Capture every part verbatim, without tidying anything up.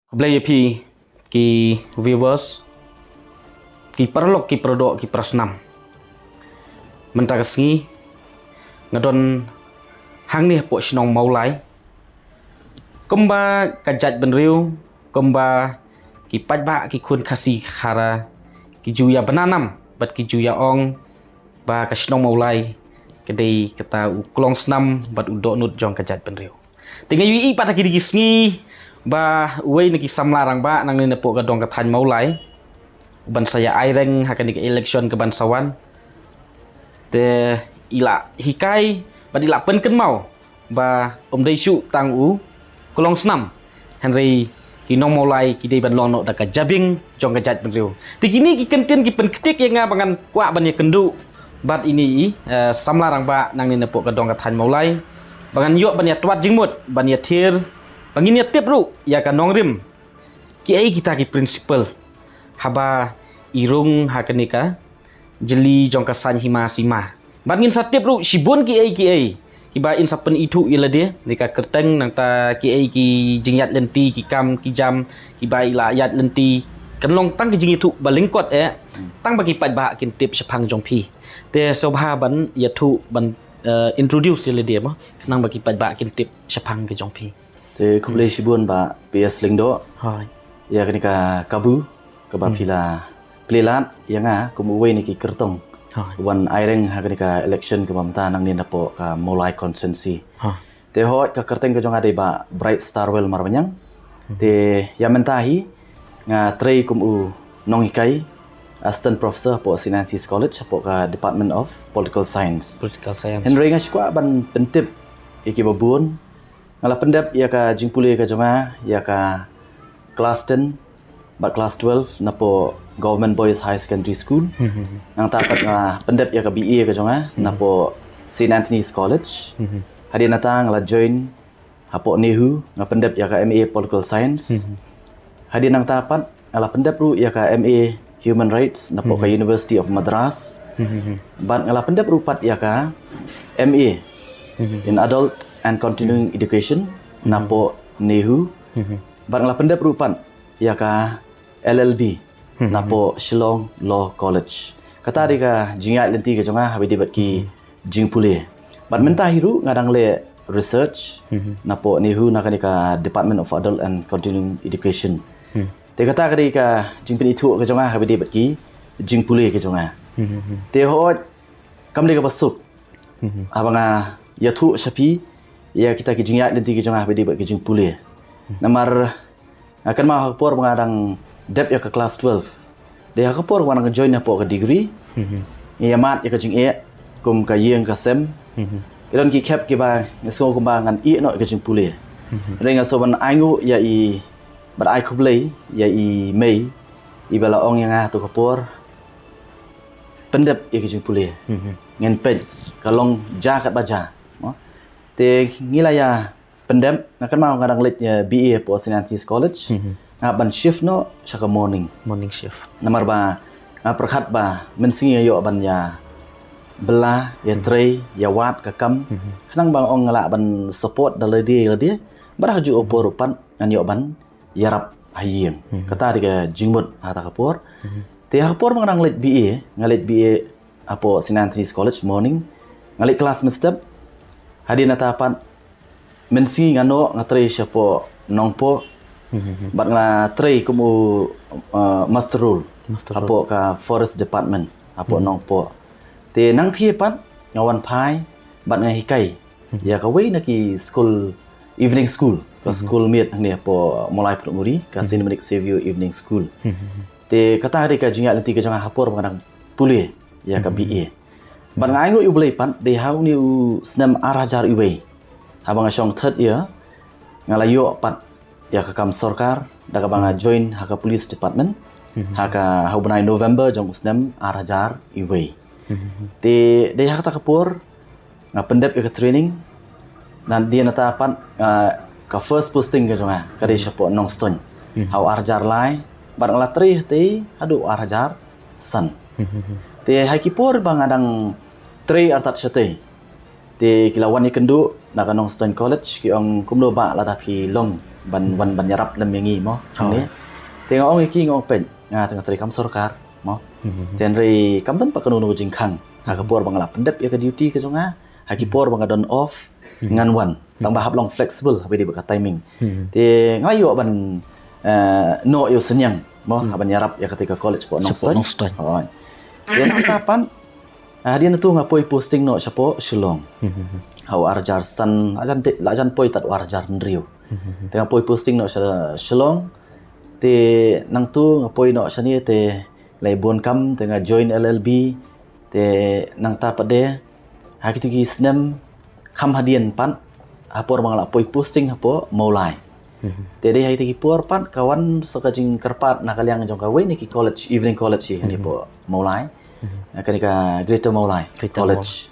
Khublei ïa phi ki viewers, ki paralok, ki paradoh, ki parasnam. Mynta ka sngi nga don hangne hapoh shnong Mawlai. Kumba ka jaitbynriew, kumba ki paidbah, ki khun Khasi Khara, ki ju ïa bna nam bad ki ju ïa ong ba ka shnong Mawlai ka dei kata u klongsnam bad u dohnud jong ka jaitbynriew. Te nga ïohi pat ha kine ki sngi ba uwei na ki samla rangbah nangne napoh ka dong ka thaiñ Mawlai u ban sa ïa aireng ha kane ka election ka ban sa wan. Te i la hikai bad i la pynkynmaw ba um dei shuh tang u klongsnam, hynrei ki nong Mawlai ki dei ban long noh da ka jabieng jong ka jaitbynriew. Te kine ki kyntien ki pynktik ïa nga ba ngan kwah ban ïakynduh bad ine i, eh, samla rangbah nangne napoh ka dong ka thaiñ Mawlai, ba ngan ïoh ban ïa twad jingmut, ban ïa thied, ba ngin ïa tip ruh ïa ka nongrim kiei kita ki principle haba i rung ha kane ka jylli jong ka saiñ hima sima. Bad ngin sa tip ruh shibun kiei kiei kiba in sa pynithuh ïa lade, ne ka kyrteng, nangta kiei ki jingïaid lynti, ki kam ki jam kiba i la ïaid lynti, kan long tang ki jingithuh ba lyngkot eh, tang ba ki paidbah kin tip shaphang jong phi. Te sngewbha ban ïathuh, ban, eh, introduce ïa lade mo, khnang ba ki paidbah kin tip shaphang ka jong phi. Te khublei shibun Bah P S Lyngdoh. Hooid. Ïa kane ka kabu kaba phi la plie lad ïa nga kum uwei na ki kyrtong, hooid, u ban aireng ha kane ka election kaba mynta nangne napoh ka Mawlai constituency. Hooid. Te hooid, ka kyrteng ka jong nga dei Bah Bright Starwell Marbaniang. Te ïa mynta hi nga trei kum u nonghikai, Assistant Professor hapoh Saint Anthony's College hapoh ka Department of Political Science. Political Science. Hynrei nga shu kwah ban pyntip ïa kiba bun. Nga la pyndep ïa ka jingpule ka jong nga ïa ka class ten bad class twelve napoh Government Boys High Secondary School. Nangta pat nga la pyndep ïa ka B A ka jong nga napoh Saint Anthony's College. Hadien nangta nga la join hapoh NEHU, nga pyndep ïa ka M A Political Science. Hadien nangta pat nga la pyndep ruh ïa ka M A Human Rights napoh ka University of Madras. Bad nga la pyndep ruh pat ïa ka M A in Adult and Continuing Education napoh NEHU. Bad nga la pyndep ruh pat ïa ka L L B napoh Shillong Law College. Kata dei ka jingïaid lynti ka jong nga haba ïadei bad ki jingpule. Bad mynta hi ruh nga dang leh research napoh NEHU na kane ka Department of Adult and Continuing Education. Te kata ka dei ka jingpynithuh ka jong nga haba ïadei bad ki jingpule ka jong nga. Te hooid, kam dei kaba suk haba nga ïathuh sha phi ïa kita ki jingïaid lynti ka jong nga haba ïadei bad ki jingpule. Namar nga kynmaw ha ka por ba nga dang dep ïa ka class twelve, dei ha ka por ba nga dang join hapoh ka degree, nga ïa mad ïa ka jingeh kum ka ïing ka sem. Ki don ki khep kiba nga sngew kumba ngan ïeh noh ïa ka jingpule. Hynrei nga sngew ban ainguh ïa i, bad ai khublei ïa i mei iba la ong ïa nga ha tu ka por, pyndep ïa ka jingpule. Ngin peit, ka long ja katba ja. Mo? Te ngi la ïa pyndep, nga kynmaw nga dang leit ïa B A hapoh Saint Anthony's College. Nga hap ban shift noh sha ka morning. Morning shift. Namar ba nga pyrkhat ba mynsngi nga ïoh ban ïa bylla, ïa trei, ïa wad ka kam. Khnang ba ong nga lah ban support da lade lade. Bad ha kajuh ka por pat ngan ïoh ban ïarap ha ïing. Kata dei ka jingmut ha kata ka por. Te ha ka por ba nga dang leit B A, nga leit B A hapoh Saint Anthony's College morning. Nga leit class mynstep. Hadien nangta pat mynsngi nga noh nga trei shapoh Nongpoh. Bad nga trei kum u, uh, muster roll. Muster roll. Hapoh ka Forest Department hapoh Nongpoh. Te nangthie pat nga wan phai bad nga hikai ïa kawei na ki school, evening school, ka school miet hangne hapoh Mawlai Pyrthei, ka Saint Dominic Saviour Evening School. Te kata dei ka jingïaid lynti ka jong nga ha ka por ba nga dang pule ïa ka B A. Bad nga ainguh ïa U Blei pat, dei ha une u snem ar hajar wei, haba nga shong third year, nga la ïoh pat ïa ka kam sorkar da kaba nga join ha ka police department ha ka, ha u bnai November jong u snem ar hajar wei. Te dei ha kata ka por nga pyndep ïa ka training. Hadien nangta pat, ah, ka first posting ka jong nga ka dei shapoh Nongstoiñ ha u ar hajar lai, bad nga la trei hatei haduh ar hajar san. Te ha ki por ba nga dang trei artat shatei, te ki la wan ïakynduh na ka Nongstoiñ College, ki ong, kumno Bah, lada phi long ban ban ban ïarap lem ïa ngi mo. Te nga ong ïa ki, nga ong peit, nga tang trei kam sorkar mo. Te hynrei kam don pat kano kano jingkhang ha ka por ba nga la pyndep ïa ka duty ka jong nga, ha ki por ba nga don off ngan wan, tang ba hap long flexible ha ba dei ba ka timing. Te nga ïoh ban, eh, noh ïa u synñiang mo, ha ban ïarap ïa kata ka college hapoh Nongstoiñ. Te nangta pat, ah, hadien nangtu nga poi posting noh shapoh Shillong ha u arhajar san, la jan poi tad u arhajar hynriew. Te nga poi posting noh sha Shillong. Te nangtu nga poi noh shane te lei bun kam te nga join L L B. Te nangta pat de ha kitu ki snem kham hadien pat, ha por ba nga la poi posting hapoh Mawlai. Te dei ha kitu ki por pat ka wan sa ka jingkyrpad na ka liang jong kawei na ki college, evening college hi hapoh Mawlai. Kane ka Greater Mawlai College.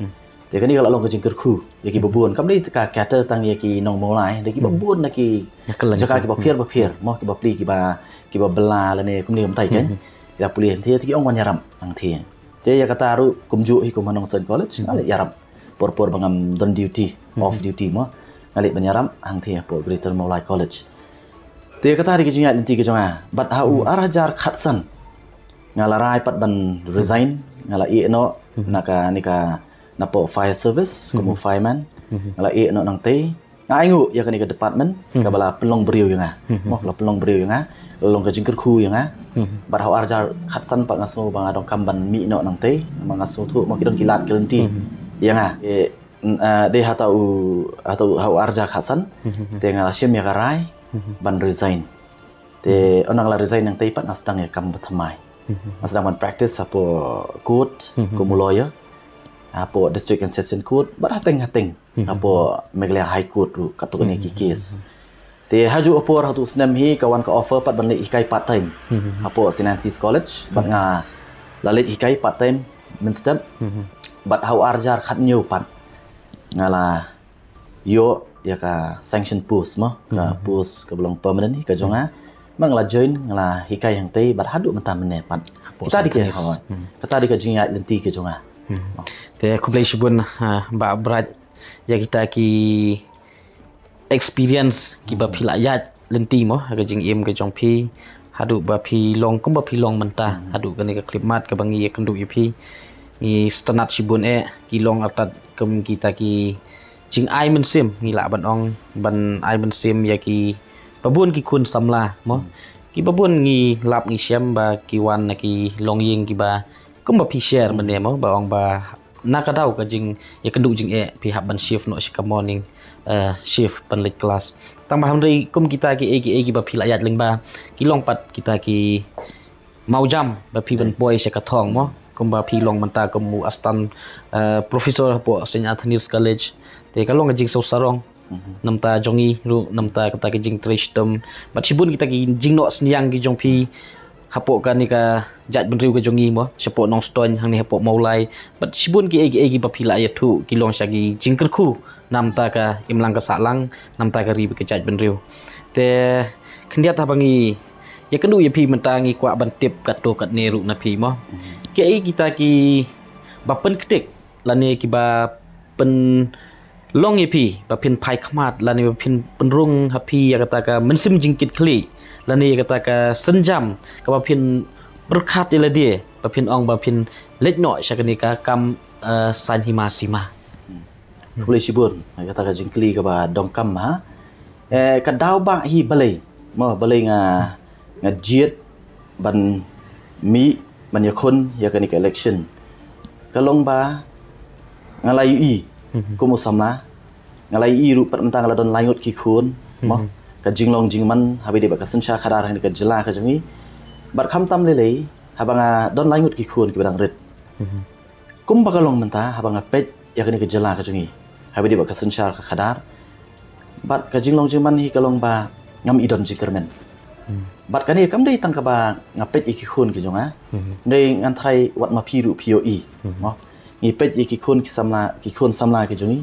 Te kane ka la long ka jingkyrkhu ïa ki babun, kam dei ka cater tang ïa ki nong Mawlai, dei ki babun na ki jaka ki bapher bapher mo, ki bapli, ki ba, ki ba bylla lane kumne kumtai kan. Ki la pule hangthie te ki ong wan ïarap hangthie. Te ïa kata ruh kumjuh hi kum ha Nongstoiñ College nga la ïarap por por ba ngam don duty, off duty mo, nga leit ban ïarap hangthie hapoh Greater Mawlai College. Te kata dei ka jingïaid lynti ka jong nga. Bad ha u arhajar khatsan nga la rai pat ban resign, nga la ïeh noh na kane ka, napoh fire service kum u fireman. Nga la ïeh noh nangtei, nga ainguh ïa kane ka department kaba la pynlong briew ïa nga. Mo, la pynlong briew ïa nga, la long ka jingkyrkhu ïa nga. Bad ha u arhajar khatsan pat nga sngew ba nga donkam ban mih noh nangtei, namar nga sngewthuh mo ki don ki lad ki lynti ïa nga. Eh, dei ha u, ha u arhajar khatsan te nga la shim ïa ka rai ban resign. Te ynda nga la resign nangtei pat nga sdang ïa ka kam ba thymmai. Nga sdang ban practice hapoh court kum u lawyer, hapoh District and Session Court bad hateng hateng, hapoh Meghalaya High Court ruh katto katne ki case. Te hajuh ha por ha utu u snem hi ka wan ka offer pat ban leit hikai part time hapoh Saint Nancy's College, bad nga la leit hikai part time mynstep. Bad ha u arhajar khathynñiew pat nga la ïoh ïa ka sanction post mo, ka post kaba long permanent hi ka jong nga. Nga la join, nga la hikai hangtei bad haduh mynta mynne pat. Kata dei ka, kata dei ka jingïaid lynti ka jong nga. Te khublei shibun, ah, Bah Bright, ïa kita ki experience kiba phi la ïaid lynti mo ha ka jingim ka jong phi, haduh ba phi long kumba phi long mynta, haduh kane ka khyllipmat kaba ngi ïakynduh ïa phi. Ngi sngewtynnat shibun eh, ki long artat kum kita ki jingai mynsiem, ngi lah ban ong, ban ai mynsiem ïa ki babun ki khun samla mo. Ki babun ngi lap ngi shem ba ki wan na ki longïing kiba kumba phi share mynne mo, ba ong ba na ka daw ka jingïakynduh jingeh phi hap ban shift noh sha ka morning, eh, shift ban leit klas. Tang ba hynrei kum kita kiei kiei kiba phi la ïaid lyngba, ki long pat kita ki mawjam ba phi ban poi sha ka thong mo, kumba phi long mynta kum u assistant, eh, professor hapoh Saint Anthony's College. Te ka long ka jingsngewsarong namta jong ngi ruh, namta kata ka jingtrei shitom bad shibun kita ki jingnoh synñiang ki jong phi hapoh kane ka jaitbynriew ka jong ngi mo, shapoh Nongstoiñ, hangne hapoh Mawlai, bad shibun kiei kiei kiba phi la ïathuh ki long sha ki jingkyrkhu namta ka imlang ka sahlang, namta ka ri bad ka jaitbynriew. Te khyndiat haba ngi ïakynduh ïa phi mynta ngi kwah ban tip katto katne ruh na phi mo, kiei kita kiba pynktik lane kiba pynlong ïa phi ba phin phai khmat lane ba phin pynrung ha phi ïa kata ka mynsiem jingkitkhlieh lane ïa kata ka sienjam kaba phin pyrkhat ïa lade ba phin ong ba phin leit noh sha kane ka kam, eh, saiñ hima sima. Khublei shibun ïa kata ka jingkylli kaba donkam ha. Eh, ka daw ba hi balei mo, balei nga, nga jied ban mih ban ïakhun ïa kane ka election. Ka long ba nga la ïohi kum u samla, nga la ïohi ruh pat mynta nga la don lai ngut ki khun mo, ka jinglong jingman haba ïadei bad ka synshar khadar ha kane ka jylla ka jong ngi. Bad khamtam lei lei haba nga don lai ngut ki khun kiba dang rit. Kumba ka long mynta haba nga peit ïa kane ka jylla ka jong ngi haba ïadei bad ka synshar ka khadar bad ka jinglong jingman hi, ka long ba ngam i don jingkyrmen. Bad kane kam dei tang kaba nga peit ïa ki khun ki jong nga, dei ngan tharai wat ma phi ruh phi ïohi mo. Ngi peit ïa ki khun ki samla, ki khun samla ki jong ngi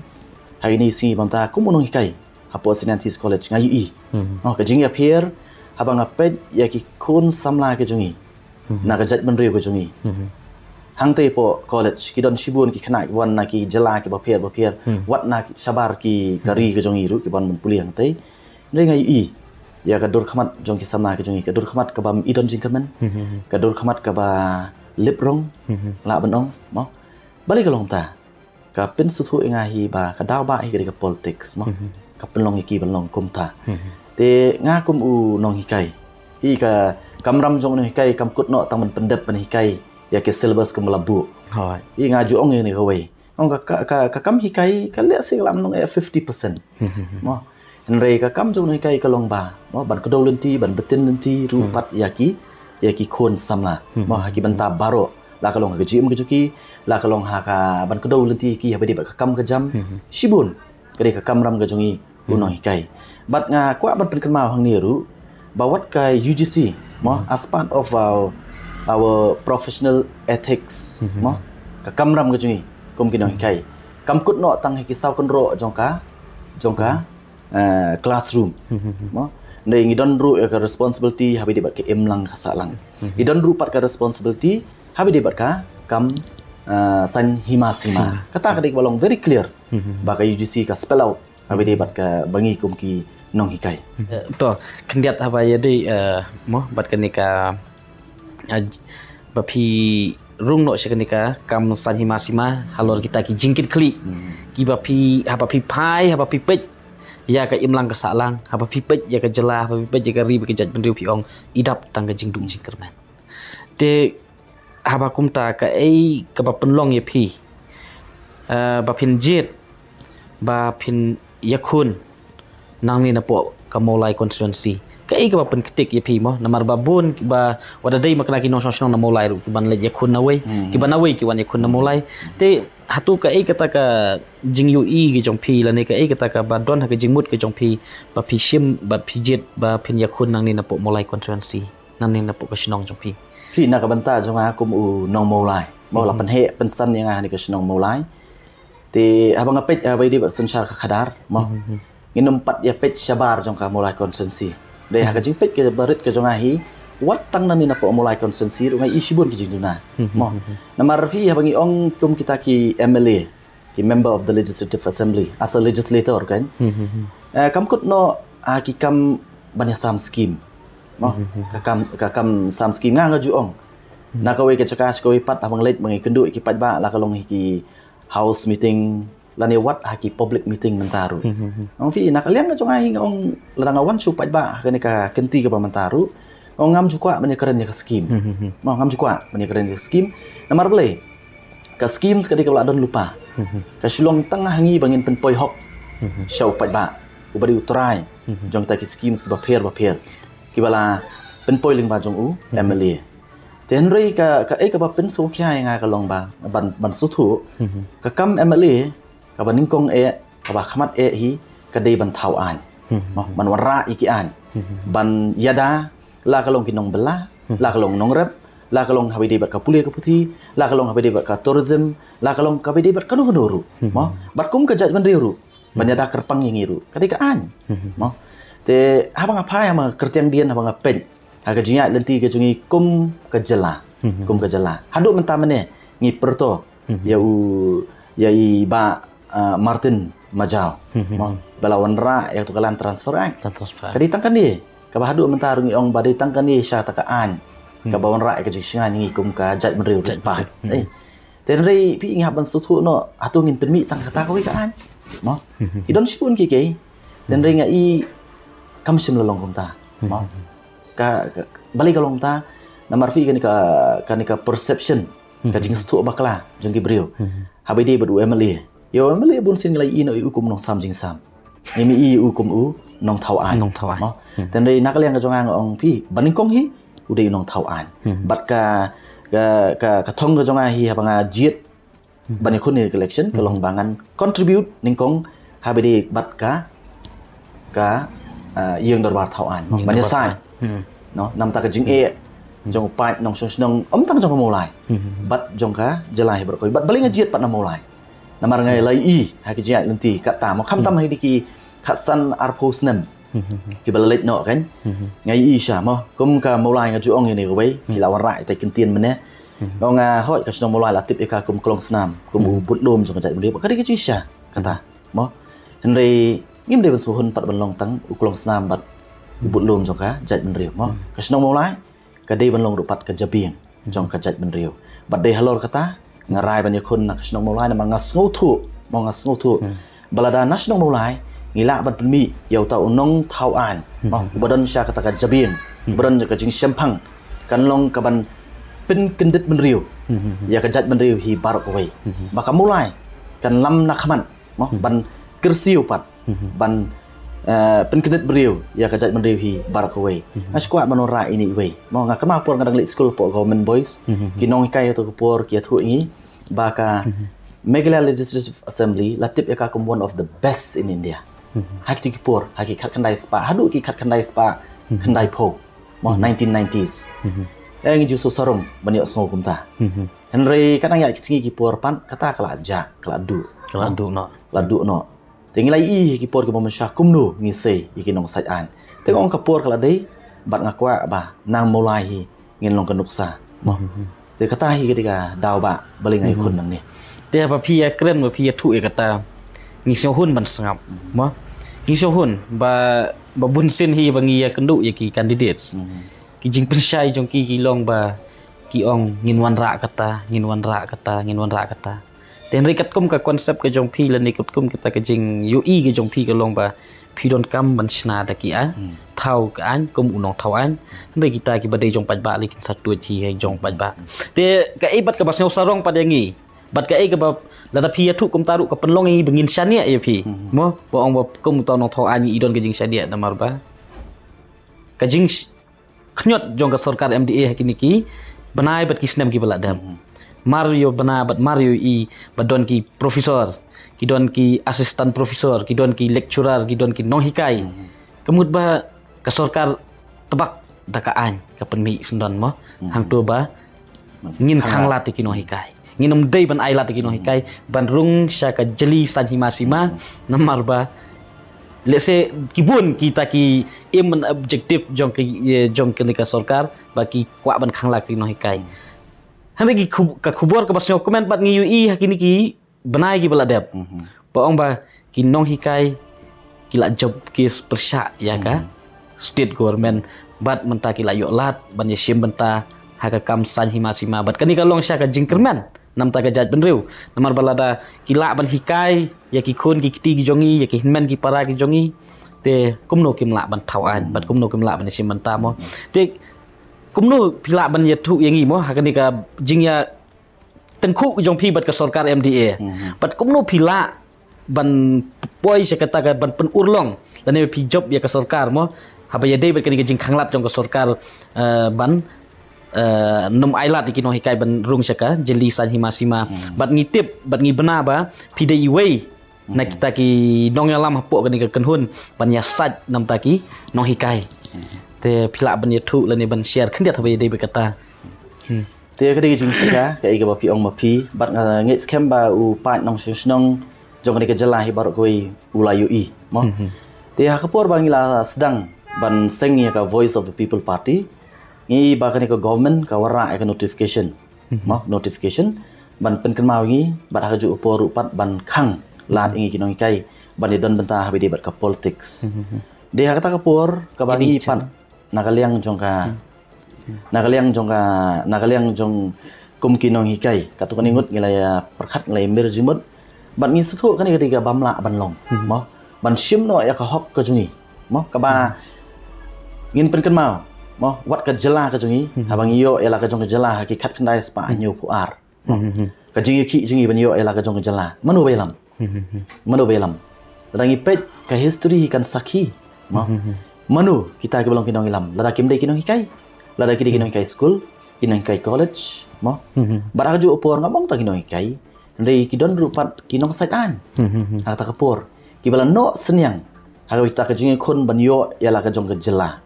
ha kine ki sngi ba mynta kum u nonghikai hapoh Saint Nancy's College nga ïohi mo ka jingïapher haba nga peit ïa ki khun samla ki jong ngi na ka jaitbynriew ka jong ngi. Hangtei hapoh college ki don shibun ki khynnah kiba wan na ki jylla kiba pher bapher, wat na shabar ki ka ri ka jong ngi ruh kiba wan ban pule hangtei. Hynrei nga ïohi ïa ka dur khmat jong ki samla ki jong ngi, ka dur khmat kaba ym i don jingkyrmen, ka dur khmat kaba lip rong, lah ban ong, mo. Balei ka long ta? Ka pynsngewthuh ïa nga hi ba ka daw ba hi ka dei ka politics, mo. Ka pynlong ïa ki ban long kumta. Te nga kum u nonghikai, hi ka kamram jong u nonghikai kam kut noh tang ban pyndep ban hikai ïa ki syllabus kumba la buh. Hooid. Hi nga ju ong ïa kane kawei. Ong ka, ka, ka, ka kam hikai ka leh seh ka lam nong eh fifty percent. Mo. Hynrei ka kam jong u nonghikai ka long ba, mo, ban kdew lynti, ban btin lynti ruh pat ïa ki, ïa ki khun samla. Mo, ha ki bynta baroh. La ka long ha ka jingim ka jong ki, la ka long ha ka ban kdew lynti ki haba dei bad ka kam ka jam. Shibun ka dei ka kamram ka jong i u nonghikai. Bad nga kwah ban pynkynmaw hangne ruh ba wat ka U G C, mo, as part of our, our professional ethics, mo, ka kamram ka jong i kum ki nonghikai kam kut noh tang ha ki saw kynroh jong ka, jong ka, eh, classroom. Mo, hynrei ngi don ruh ïa ka responsibility haba dei bad ka imlang ka sahlang. Ngi don ruh pat ka responsibility haba dei bad ka kam, eh, saiñ hima sima. Kata ka dei kaba long very clear ba ka U G C ka spell out haba dei bad kaba ngi kum ki nonghikai. To, khyndiat haba ïadei, eh, mo, bad kane ka, eh, ba phi rung noh sha kane ka kam saiñ hima sima halor kita ki jingkitkhlieh kiba phi, haba phi phai, haba phi peit ïa ka imlang ka sahlang, haba phi peit ïa ka jylla, haba phi peit ïa ka ri bad ka jaitbynriew, phi ong i dap tang ka jingduh jingkyrmen. Te haba kumta, kaei kaba pynlong ïa phi, eh, ba phin jied ba phin ïakhun nangne napoh ka Mawlai constituency? Kaei kaba pynktik ïa phi, mo? Namar ba bun ba, wat la dei ma kane ki nongshong shnong na Mawlai ruh ki ban leit ïakhun nawei, ki ban nawei ki wan ïakhun na Mawlai. Te hato kaei kata ka jingïohi ka jong phi, lane kaei kata kaba don ha ka jingmut ka jong phi ba phi shim bad phi jied ba phin ïakhun nangne napoh Mawlai constituency, nangne napoh ka shnong jong phi? Phi, na ka bynta jong nga kum u nong Mawlai, mo, la pynheh pynsan ïa nga ha kane ka shnong Mawlai. Te haba nga peit, haba ïadei bad synshar ka khadar, mo, ngin ym pat ïa peit shabar jong ka Mawlai constituency. Dei ha ka jingpeit kaba rit ka jong nga hi, wat tang nangne napoh Mawlai constituency ruh nga ïohi shibun ki jingduna, mo. Namar phi, haba ngi ong kum kita ki M L A, ki Member of the Legislative Assembly, as a legislator, kan, eh, kam kut noh, ah, ki kam ban ïasam skim, mo. Ka kam, ka kam sam skim, nga nga ju ong, na kawei ka jaka sha kawei pat, haba nga leit ba nga ïakynduh ïa ki paidbah, la ka long hi ki house meeting lane wat ha ki public meeting mynta ruh. Ong phi, na ka liang ka jong nga hi nga ong, lada nga wan sha u paidbah ha kane ka kynti kaba mynta ruh, ong ngam ju kwah ban ïakren ïa ka skim. Mo, ngam ju kwah ban ïakren ïa ka skim. Namar balei? Ka skim ka dei kaba la don lypa. Ka shu long tang ha ngi ba ngin pynpoi hok sha u paidbah uba dei u trai jong kita ki skim kiba pher ba pher kiba la pynpoi lyngba jong u M L A. Te hynrei ka, kaei kaba pynsngewkhia ïa nga ka long ba ban, ban sngewthuh, ka kam M L A kaba nyngkong eh, kaba khmat eh hi, ka dei ban thaw aiñ. Mo, ban wanrah ïa ki aiñ, ban ïada, la ka long ki nongbylla, la ka long nongrep, la ka long haba ïadei bad ka pule ka puthi, la ka long haba ïadei bad ka tourism, la ka long kaba ïadei bad kano kano ruh, mo. Bad kum ka jaitbynriew ruh, ban ïada kyrpang ïa ngi ruh ka dei ka aiñ, mo. Te haba nga phai, haba nga kyrtiang dien, haba nga peit ha ka jingïaid lynti ka jong ngi kum ka jylla, kum ka jylla, haduh mynta mynne ngi pyrto ïa u, ïa i Bah, ah, Martin Majaw, mo, ba la wanrah ïa katu ka Land Transfer Act. Ka dei tang kane kaba haduh mynta ruh ngi ong ba dei tang kane sha kata ka aiñ kaba wanrah ïa ka jingshngaiñ ngi kum ka jaitbynriew ryngkat. Eh, te hynrei phi, ngi hap ban sngewthuh noh, hato ngin pynmih tang kata kawei ka aiñ, mo? Ki don shibun kiei kiei. Te hynrei nga i kam shym la long kumta, mo. Ka, ka, balei ka long kumta? Namar phi, kane ka, kane ka perception, ka jingsngewthuh bakla jong ki briew haba ïadei bad u M L A. Ïa u M L A bun sien ngi la ïohi noh ïa u kum u nongsam jingsam, ngim ïohi ïa u kum u nongthaw aiñ. Nongthaw aiñ. Mo? Te hynrei na ka liang ka jong nga nga ong phi, ba nyngkong hi u dei u nongthaw aiñ. Bad ka, ka, ka, ka thong ka jong nga hi haba nga jied ban ïakhun ïa ka election ka long ba ngan contribute nyngkong haba ïadei bad ka, ka, ah, ïing dorbar thaw aiñ, ban ïasaid, no, namar ka jingeh jong u paid nongshong shnong, ym tang jong ka Mawlai, bad jong ka jylla hi baroh kawei. Bad balei nga jied pat na Mawlai? Namar nga la ïohi ha ki jingïaid lynti kata, mo, khamtam ha kine ki khatsan arphew snem kiba la leit noh, kan, nga ïohi sha, mo, kum ka Mawlai, nga ju ong ïa kane kawei, ki la wanrah ïa kata ka kyntien mynne. Nga ong, ah, hooid, ka shnong Mawlai la tip ïa ka kum klongsnam, kum u bud lum jong ka jaitbynriew, ka dei ka jingshisha kata, mo. Hynrei ngim dei ban sngewhun pat ban long tang u klongsnam bad Ki budlum jong ka jaitbynriew mo. Ka shnong Mawlai ka dei ban long ruh pat ka jabieng jong ka jaitbynriew. Bad dei halor kata nga rai ban ïakhun na ka shnong Mawlai namar nga sngewthuh mo, nga sngewthuh ba lada na shnong Mawlai ngi lah ban pynmih ïa uta u nongthaw aiñ mo, uba don sha kata ka jabieng, uba don ka jingshemphang, kan long kaban pynkyndit bynriew ïa ka jaitbynriew hi baroh kawei. Ba ka Mawlai kan lam na khmat mo, ban kyrsiew pat, ban eh, pynkyndit briew ïa ka jaitbynriew hi baroh kawei. Nga shu kwah ban wanrah ine iwei mo, nga kynmaw por nga dang leit skul hapoh Government Boys, ki nonghikai ha kato ka por ki ïathuh ïa ngi ba ka Meghalaya Legislative Assembly la tip ïa ka kum one of the best in India. Ha kito ki por, ha ki khatkhyndai spah haduh ki khatkhyndai spah khyndaiphew mo, nineteen nineties. Eh, ngi ju sngewsarong ban ïohsngew kumta. Hynrei ka dang ïa ki sngi ki por pat kata ka la jah, ka la duh. Ka la duh noh. Ka la duh noh. Te ngi la ïohi ha ki por kiba mynshwa kumno ngi sei ïa ki nongsait aiñ. Te nga ong ka por ka la dei bad nga kwah ba nang Mawlai hi ngin long ka nuksa mo. Te kata hi ka dei ka daw ba balei nga ïakhun nangne. Te haba phi ïakren ba phi ïathuh ïa kata, ngi sngewhun ban sngap mo. Ngi sngewhun ba, ba bunsien hi ba ngi ïakynduh ïa ki candidates, ki jingpynshai jong ki ki long ba ki ong ngin wanrah kata, ngin wanrah kata, ngin wanrah kata. Te hynrei katkum ka concept ka jong phi lane katkum kata ka jingïohi ka jong phi ka long ba phi donkam ban shna da ki aiñ, thaw ka aiñ kum u nongthaw aiñ. Hynrei kita kiba dei jong paidbah lei kin sa tuid hi ha jong paidbah. Te kaei pat kaba sngewsarong pat ïa ngi, bad kaei kaba lada phi ïathuh kumta ruh ka pynlong ïa ngi ba ngin shaniah ïa phi mo, ba ong ba kum uta u nongthaw aiñ i don ka jingshaniah namar ba ka jing khynñiot jong ka sorkar M D A ha kine ki bnai bad ki snem kiba la dep. Mar ïa bna bad mar ïa i ba don ki professor, ki don ki assistant professor, ki don ki lecturer, ki don ki nonghikai. Ka mut ba ka sorkar tbak da ka aiñ ka pynmih syndon mo. Hangto ba ngin khanglad ïa ki nonghikai. Ngin ym dei ban ailad ïa ki nonghikai ban rung sha ka jylliew saiñ hima sima, namar ba lehse ki bun kita ki aim and objective jong ki, eh, jong kane ka sorkar ba ki kwah ban khanglad ki nonghikai. Hynrei ki khub-, ka khubor kaba sngewkmen bad ngi ïohi ha kine ki bnai kiba la dep, ba ong ba ki nonghikai ki la jop case pyrshah ïa ka state government, bad mynta ki la ïoh lad ban ïashim bynta ha ka kam saiñ hima sima, bad kane ka long sha ka jingkyrmen namar ka jaitbynriew. Namar ba lada ki lah ban hikai ïa ki khun ki kti ki jong ngi, ïa ki hynmen ki para ki jong ngi, te kumno kim lah ban thaw aiñ bad kumno kim lah ban ïashim bynta mo. Te kumno phi lah ban ïathuh ïa ngi mo ha kane ka jingïa tyngkhuh jong phi bad ka sorkar M D A. Bad kumno phi lah ban poi sha kata ka ban pynurlong lane phi jop ïa ka sorkar mo, haba ïadei bad kane ka jingkhanglad jong ka sorkar, eh, ban, eh, nym ailad ïa ki nonghikai ban rung sha ka jylliew saiñ hima sima. Bad ngi tip bad ngi bna ba phi dei iwei na kita ki nongïalam hapoh kane ka kynhun ban ïasaid namar ki nonghikai. Te phi lah ban ïathuh lane ban share khyndiat haba ïadei bad kata. Te ka dei ka jingshisha kaei kaba phi ong ma phi, bad nga ngeit skhem ba u paid nongshong shnong jong kane ka jylla hi baroh kawei u la ïohi mo. Te ha ka por ba ngi la sdang ban seng ïa ka Voice of the People Party, ngi ba kane ka government ka wanrah ïa ka notification mo, notification ban pynkynmaw ïa ngi, bad ha kajuh ka por ruh pat ban khanglad ïa ngi ki nonghikai ban ïadon bynta haba ïadei bad ka politics. Te ha kata ka por kaba ngi pat na ka liang jong ka, na ka liang jong ka, na ka liang jong kum ki nonghikai, katto katne ngut ngi la ïa pyrkhat, ngi la ïa mir jingmut bad ngi sngewthuh kane ka dei kaba ym lah ban long mo, ban shim noh ïa ka hok ka jong ngi mo, kaba ngin pynkynmaw mo, wat ka jylla ka jong ngi, haba ngi ïoh ïa la ka jong ka jylla ha ki khatkhyndai spah hynñiewphew ar. Ka jingïakhih jong ngi ban ïoh ïa la ka jong ka jylla, mano ba ïalam? Mano ba ïalam? Lada ngi peit ka history hi kan sakhi mo. Mano kita kiba long ki nongïalam? Lada kim dei ki nonghikai, lada ki dei ki nonghikai skul, ki nonghikai college mo. Bad ha kajuh ka por ngam ong tang ki nonghikai, hynrei ki don ruh pat ki nongsait aiñ ha kata ka por kiba la noh synñiang ha kata ka jingïakhun ban ïoh ïa la ka jong ka jylla.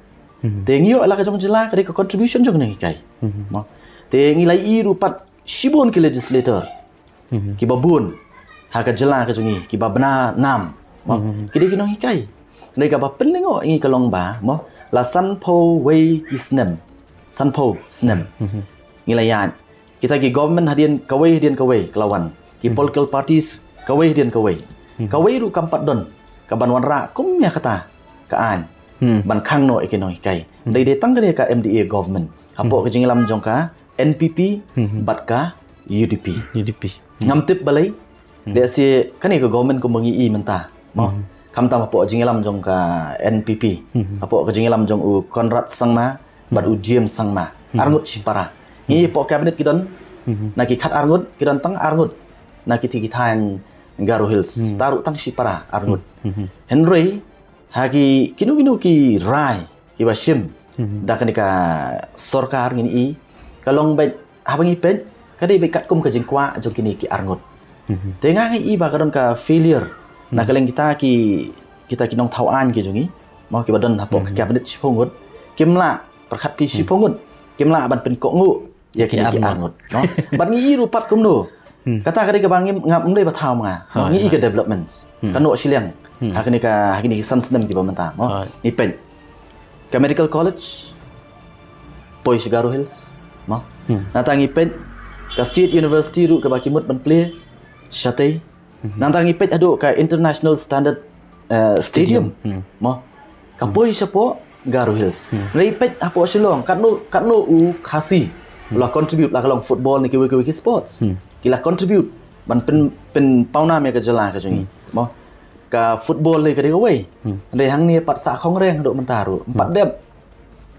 Te ngi ïoh ïa la ka jong ka jylla ka dei ka contribution jong ki nonghikai mo. Te ngi la ïohi ruh pat shibun ki legislator kiba bun ha ka jylla ka jong ngi kiba bna nam mo, ki dei ki nonghikai. Dei kaba pynlyngngoh ïa ngi ka long ba mo, la sanphew wei ki snem, sanphew snem ngi la ïaid, kita ki government hadien kawei hadien kawei ka la wan, ki political parties kawei hadien kawei, kawei ruh kam pat don kaban wanrah kum ïa kata ka aiñ. Hmm. ban khang noh ïa ki nonghikai. Hmm. Dei dei tang kane ka M D A government. Hapoh Hmm. ka jingïalam jong ka N P P Hmm. bad ka U D P. U D P. Hmm. Ngam tip balei. Hmm. Dei si kane ka government kumba ngi i mynta. Mo. Hmm. Khamtam hapoh jingïalam jong ka N P P. Hmm. Hapoh ka jingïalam jong u Conrad Sangma bad Hmm. u James Sangma. Hmm. Arngut shipara. Ngi Hmm. hapoh cabinet ki don Hmm. na ki khat arngut, ki don tang arngut na ki ti ki thaiñ Garo Hills. Hmm. Taruh tang shipara arngut. Hmm. Hmm. Hynrei ha ki kino kino ki rai kiba shim Hmm. da kane ka sorkar ngin i ka long beit haba ngi peit ka dei beit katkum ka jingkwah jong kine ki arngut. Hmm. Te nga ngi i ba ka don ka failure na Hmm. ka liang kita ki kita ki nongthaw aiñ ki jong ngi. Mo kiba don hapoh ka Hmm. cabinet shiphew ngut. Kim lah pyrkhat phi Hmm. shiphew ngut. Kim lah ban pynkohnguh ïa kine ki arngut. Arngut, no? Bad ngi i ruh pat kumno. Hmm. Kata ka dei kaba ngim ngam dei ba thaw ma nga. Mo, Hoi, ngi i ka hoi. developments. Hmm. Ka noh shiliang. Hmm. Ha kine ka, ha kine ki san snem kiba mynta, mo. Hoi. Ngi peit. Ka Medical College poi sha Garo Hills, mo. Hmm. Nangta ngi peit ka State University ruh kaba ki mut ban plie shatei. Hmm. Nangta ngi peit haduh ka International Standard, eh, Stadium. Stadium. Hmm. Mo. Ka Hmm. poi shapoh Garo Hills. Hmm. Ngi peit hapoh Shillong, katno, katno u Khasi Hmm. la contribute la ka long football ne kiwei kiwei ki sports. Hmm. Ki la contribute ban pyn, pynpawnam ïa ka jylla ka jong ngi. Hmm. Mo. Ka football ne ka dei kawei. Hmm. Hynrei hangne pat sah khong reng haduh mynta ruh. Hmm. Pat dep.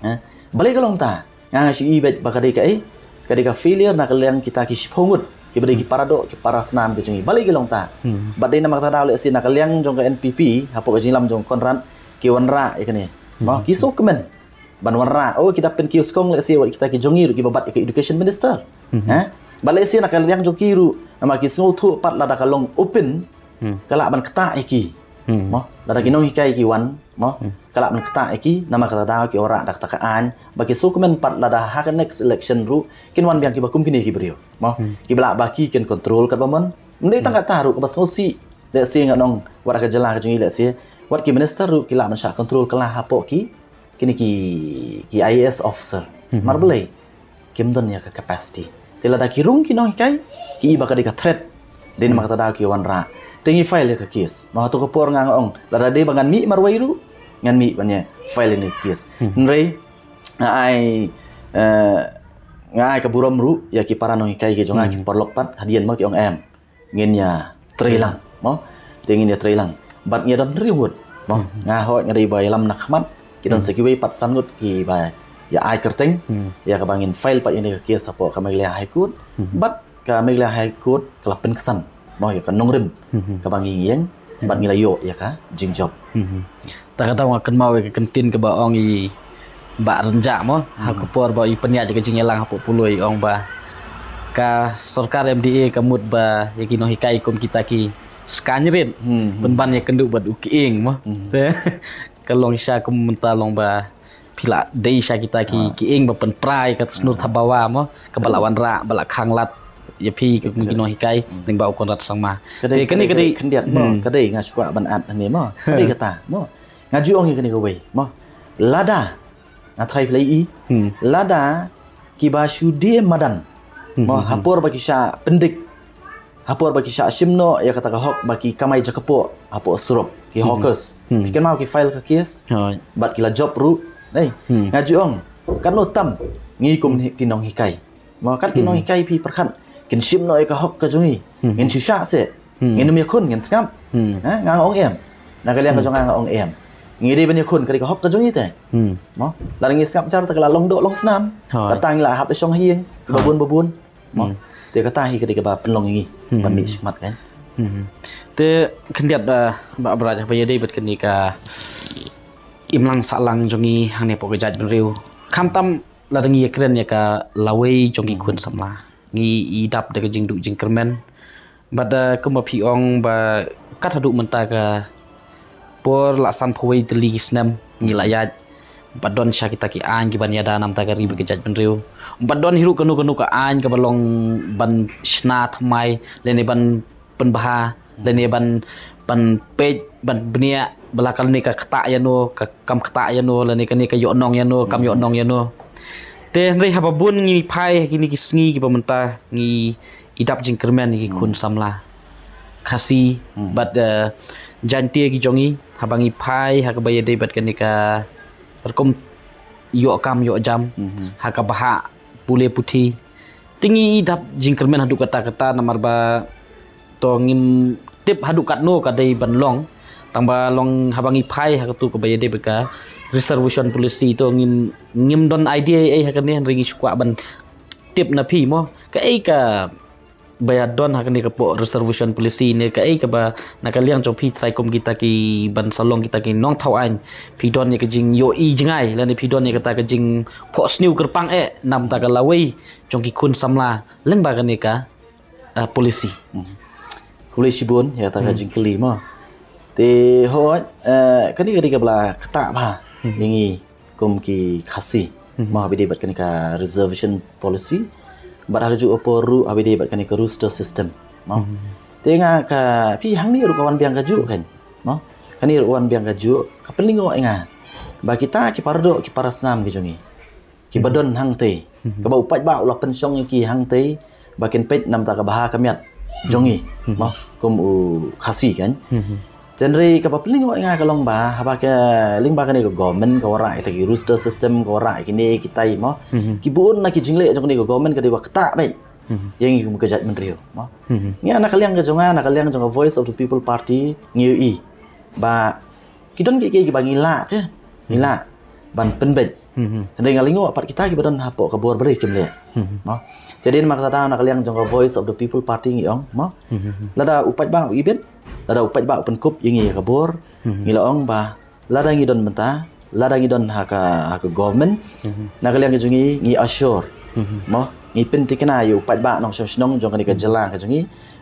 Eh, balei ka long ta? Nga nga shu i beit ba ka dei kaei? Ka dei ka failure na ka liang kita ki shiphew ngut. Kiba dei ki Hmm. para doh, ki para snam ki jong ngi. Balei ka long ta? Hmm. Bad dei namar kata daw lehse na ka liang jong ka N P P, hapoh ka jingïalam jong Conrad, ki wanrah ïa kane. Mo, Hmm. ki sngewkmen ban wanrah. Oh, ki da pynkiew skong lehse wat kita ki jong ngi ruh kiba bat ïa ka education minister. Hmm. Ha? Bad lehse na ka liang jong ki ruh, namar ki sngewthuh pat lada ka long open, Hmm. ka lah ban ktah ïa ki. Hmm. Mo, lada ki nonghikai ki wan, mo, Hmm. ka lah ban ktah ïa ki, namar kata daw ki wanrah da kata ka aiñ, ba ki sngewkmen pat lada ha ka next election ruh, kin wan biang kiba kum kine ki briew. Mo, Hmm. kiba lah ba ki kin control katba mon. Ym dei tang Hmm. kata ruh kaba sngewsih. Lehse nga ong wat ha ka jylla ka jong ngi lehse wat ki minister ruh ki lah ban shah control kylla hapoh ki kine ki, ki I A S officer. Mhm. Namar balei? Kim don ïa ka capacity. Te lada ki rung ki nonghikai, ki i ba ka dei ka threat. Dei namar Hmm. kata daw ki wanrah. Te ngi file ïa ka case. Mo, hato ka por nga nga ong lada dei ba ngan mih marwei ruh, ngan mih ban ïa file ïa ka case. Hmm. Hynrei nga ai, eh, nga ai ka burom ruh ïa ki para nonghikai ki jong nga, ki Hmm. paralok pat, hadien mo ki ong em. Ngin ïa trei lang, mo. Te ngin ïa trei lang. Bad ngi don hynriew ngut, mo. Hmm. Nga hoi nga dei ba ïalam na khmat. Ki don Hmm. sa kiwei pat san ngut kiba ïa ai kyrteng. Hmm. Ïa kaba ngin file pat ïa kane ka case hapoh ka Meghalaya High Court. Hmm. Bad ka Meghalaya High Court ka la pynksan, mo, ïa ka nongrim Hmm. kaba ngi ïeng. Bad Hmm. ngi la ïoh ïa ka jingjop. Hmm. Ta ka daw nga kynmaw ïa ka kyntien kaba ong i Bah Rynjah mo, ha Hmm. ka por ba i pynïaid ïa ka jingïalang hapoh Puloi, ong ba ka sorkar M D A ka mut ba ïa ki nonghikai kum kita ki skaiñ rit. Hmm, hmm. Pynban ïakynduh bad u kieng mo. Hmm. Te ka long shisha kum mynta long ba phi la dei sha kita ki Ah. kieng ba pynpra ïa ka snur Ah. thabawa mo, kaba la Hmm. wanrah, ba la khang lad ïa phi kum ki Khyndiat. nonghikai, Hmm. lyngba u Conrad Sangma. Ka dei, Te ka kane dei, ka ka dei dei khyndiat mo, Hmm. ka dei nga shu kwah ban add hangne mo. Ka dei kata mo. Nga ju ong ïa kane kawei mo. Lada, nga tharai phi la ïohi. Hmm. Lada kiba shu die madan. Hmm, Mo, hmm, hmm. ha por ba ki shah pyndik. Ha por ba ki shah shim noh ïa kata ka hok ba ki kamai jaka poh hapoh surok, ki Hmm. hawkers. Hmm. Phi kynmaw ki file ka case. Hooid. Bad ki la jop ruh. Ei, Hmm. nga ju ong, katno tam ngi kum Hmm. hi-, ki nonghikai. Mo, kat ki Hmm. nonghikai phi pyrkhat kin shim noh ïa ka hok ka jong ngi. Hmm. Ngin shu shah seh. Hmm. Ngin ym ïakhun, ngin sngap. Hmm. Ha, nga ong em. Na ka liang ka Hmm. jong nga, nga ong em. Ngi dei ban ïakhun, ka dei ka hok ka jong ngi te. Hmm. Mo, lada ngi sngap jar te ka la long doh long snam. Hooid. Kata ngi la hap ïa shong ha ïing, Hooid. babun babun. Mo. Hmm. Te kata hi ka dei kaba pynlong ïa ngi. Hmm. Ban mih shakhmat kan. Hmm. Te khyndiat, ah, Bah Bright, haba ïadei bad kane ka imlang sahlang jong ngi hangne hapoh ka jaitbynriew. Khamtam lada ngi ïakren ïa ka lawei jong ki Hmm. khun samla. Ngi i dap da ka jingduh jingkyrmen. Bad, ah, kumba phi ong ba kat haduh mynta ka por la sanphew wei tylli ki snem ngi la ïaid. Bad don sha kita ki aiñ kiban ïada na ka bynta ka ri bad ka jaitbynriew. Bad don hi ruh kano kano ka aiñ kaba long ban shna thymmai lane ban pynbha lane ban, ban peit ban bniah ba la kane ka ktah ïano, ka kam ktah ïano, lane kane ka ïoh nong ïano, kam ïoh nong ïano. Te hynrei haba bun ngi phai ha kine ki sngi kiba mynta ngi i dap jingkyrmen ïa ki khun Hmm. samla Khasi, Hmm. bad, eh, Jaintia ki jong ngi, haba ngi phai ha kaba ïadei bad kane ka rukom ïoh kam ïoh jam, ha kaba ha pule puthi. Te ngi dap jingkyrmen haduh katta katta namar ba to ngim tip haduh katno ka dei ban long. Tang ba long haba ngi phai ha katu kaba ïadei bad ka reservation policy to ngim, ngim don idea ei ha kane, hynrei ngi shu kwah ban tip na phi mo. Kaei ka ba ïa don ha kane ka pok reservation policy ne kaei kaba na ka liang jong phi trai kum kita ki ban sa long kita ki nongthaw aiñ, phi don ïa ka jingïohi jngai lane phi don ïa kata ka jingphohsniew kyrpang eh namta ka lawei jong ki khun samla lyngba kane ka, ah, policy. Khublei shibun ïa kata ka jingkylli mo. Te hooid, eh, kane ka dei kaba la ktah bha ïa ngi kum ki Khasi mo, haba ïadei bad kane ka reservation policy. Bad ha kajuh ka por ruh haba ïadei bad kane ka roster system mo. Te nga ka phi hangne ruh ka wan biang kajuh kan mo. Kane ruh wan biang kajuh, ka pynlyngngoh ïa nga ba kita ki paradoh ki parasnam ki jong ngi kiba don hangtei, kaba u paidbah u la pynshong ïa ki hangtei ba kin peit namta ka bha ka miat jong ngi mo, kum u Khasi kan. Te hynrei kaba pynlyngngoh ïa nga ka long ba haba ka lyngba kane ka government ka wanrah kita ki roster system, ka wanrah kine kitai mo, ki bun na ki jingleh jong kane ka government ka dei ba ktah beit ïa ngi kum ka jaitbynriew mo. Ngi na ka liang ka jong nga, na ka liang jong ka Voice of the People Party ngi ïohi ba ki don kiei kiei kiba ngi lah te, ngi lah ban pynbeit. Hynrei nga lyngngoh pat kita kiba don hapoh ka bor balei kim leh mo. Te dei namar kata na ka liang jong ka Voice of the People Party ngi ong mo, lada u paidbah u ibit, lada u paidbah u pynkup ïa ngi ïa ka bor, ngi la ong ba lada ngi don mynta, lada ngi don ha ka, ha ka government, na ka liang ka jong ngi ngi assure mo, ngi pynthikna ïa u paidbah nongshong shnong jong kane ka jylla ka jong ngi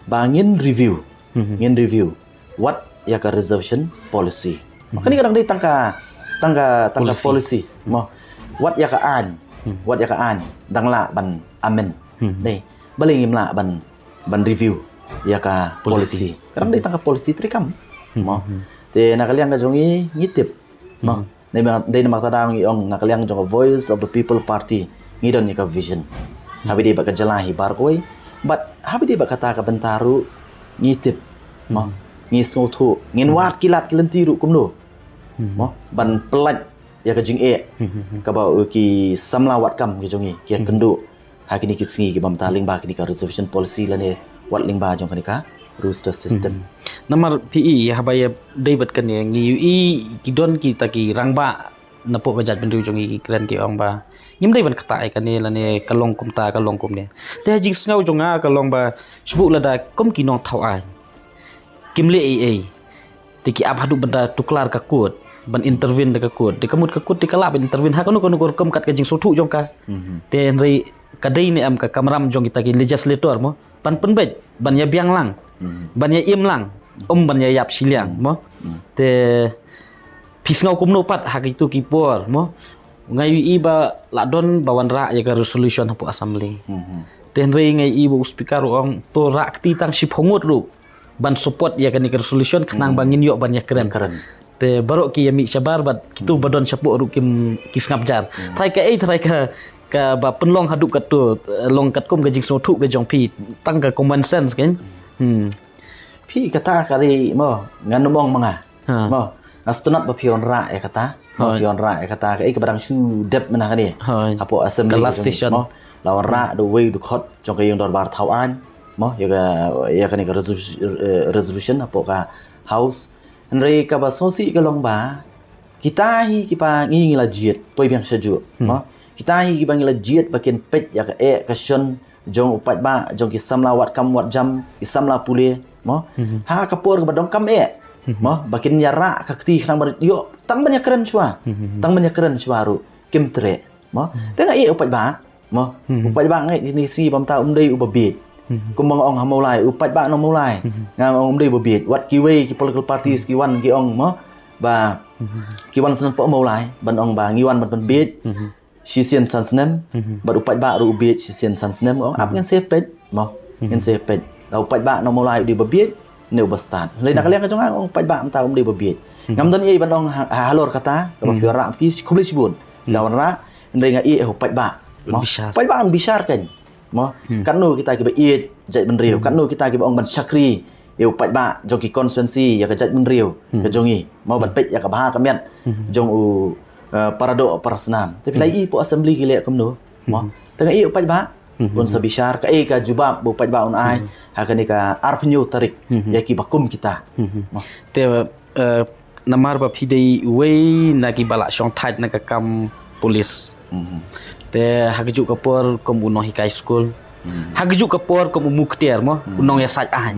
ba ngin review, ngin review wat ïa ka reservation policy. Kane ka dang dei tang ka, tang ka, tang ka policy mo. Wat ïa ka aiñ, wat ïa ka aiñ dang lah ban amend. Dei balei ngim lah ban, ban review ïa ka policy. Ka dang dei tang ka policy treikam mo. Te na ka liang ka jong ngi ngi tip mo. Dei namar, dei namar kata ngi ong na ka liang jong ka Voice of the People Party ngi don ïa ka vision haba ïadei bad ka jylla hi baroh kawei. Bad haba ïadei bad kata ka bynta ruh ngi tip mo, ngi sngewthuh, ngin wad ki lad ki lynti ruh kumno mo ban pyllait ïa ka jingeh kaba u ki samla wad kam ki jong ngi ki ïa kynduh ha kine ki sngi kiba mynta lyngba kane ka reservation policy lane wat lyngba jong kane ka roster system. Namar phi i haba ïadei bad kane ngi ïohi ki don kita ki rangbah napoh ka jaitbynriew jong ngi ki kren ki ong ba ngim dei ban ktah ïa kane lane ka long kumta ka long kumne. Te ha jingsngew jong nga ka long ba shu buh lada kum ki nongthaw aiñ kim leh ei ei. Te ki ap haduh ban da tuklar ka court, ban intervene da ka court. Te ka mut ka court te ka lah ban intervene ha kano kano ka rukom kat ka jingsngewthuh jong ka. Te hynrei ka dei ne em ka kamram jong kita ki legislator mo ban pynbeit, ban ïa biang lang, ban ïa im lang, um ban ïa ïap shiliang mo. Te phi sngew kumno pat ha kitu ki por mo. Nga ïohi ba la don ba wanrah ïa ka resolution hapoh assembly. Te hynrei nga ïohi ba u speaker u ong to rah kti tang shiphew ngut ruh ban support ïa kane ka resolution khnang ba ngin ïoh ban ïa kren. Te baroh ki ïa mih shabar bad kitu ba don shapoh ruh kim, ki sngap jar. Trai ka ei, trai ka, kaba pynlong haduh katto, eh, long katkum ka jingsngewthuh ka jong phi tang ka common sense kan. Phi kata ka ri mo ngan ong ma nga. Mo nga sngewtynnat ba phi wanrah ïa kata. Mo phi wanrah ïa kata ka ei kaba dang shu dep mynta kane. Hapoh assembly ka last session mo la wanrah da uwei u dkhot jong ka ïing dorbar thaw aiñ mo ïa ka, ïa kane ka resolu-, eh, resolution hapoh ka House. Hynrei kaba sngewsih ka long ba kita hi kiba ngi ngi la jied poi biang shajuh mo. Kita hi kiba ngi la jied ba kin peit ïa ka eh ka shon jong u paidbah, jong ki samla wad kam wad jam, ki samla pule mo. Ha ka por kaba donkam eh mo ba kin ïa rah ka kti khnang ban ïoh tang ban ïa kren shuwa. Tang ban ïa kren shuwa ruh kim treh mo. Te nga ïeh u paidbah mo. U paidbah ngi ni sngi ba mynta um dei uba bieit. Kumba nga ong ha Mawlai, u paidbah na Mawlai nga ong um dei uba bieit. Wat kiwei ki political parties ki wan ki ong mo ba ki wan sngewbha Mawlai ban ong ba ngi wan ban pynbieit shisien san snem. Bad u paidbah ruh u bieit shisien san snem, ong ap ngin sa peit mo. Ngin sa peit. La u paidbah na Mawlai u dei uba bieit ne uba stad. Hynrei na ka liang ka jong nga ong u paidbah mynta um dei uba bieit. Ngam don ei ban ong ha, ha, halor kata kaba phi wanrah, phi khublei shibun. La wanrah, hynrei nga ïeh u paidbah mo. Bishar. Paidbah ong bishar kan mo. Katno kita kiba ïeit jaitbynriew, katno kita kiba ong ban shakri ïa u paidbah jong ki constituency, ïa ka jaitbynriew ka jong ngi, mo, ban peit ïa ka bha ka miat jong u, eh, para doh para snam. Te phi la ïohi hapoh assembly ki leh kumno, mo. Te nga ïohi u paidbah un sa bishar, kaei ka jubab ba u paidbah un ai ha kane ka arphew tarik ïa kiba kum kita, mo. Te, eh, namar ba phi dei uwei na kiba la shongthait na ka kam police. Te ha kajuh ka por kum u nonghikai skul, ha kajuh ka por kum u muktiar, mo, u nongïasaid aiñ.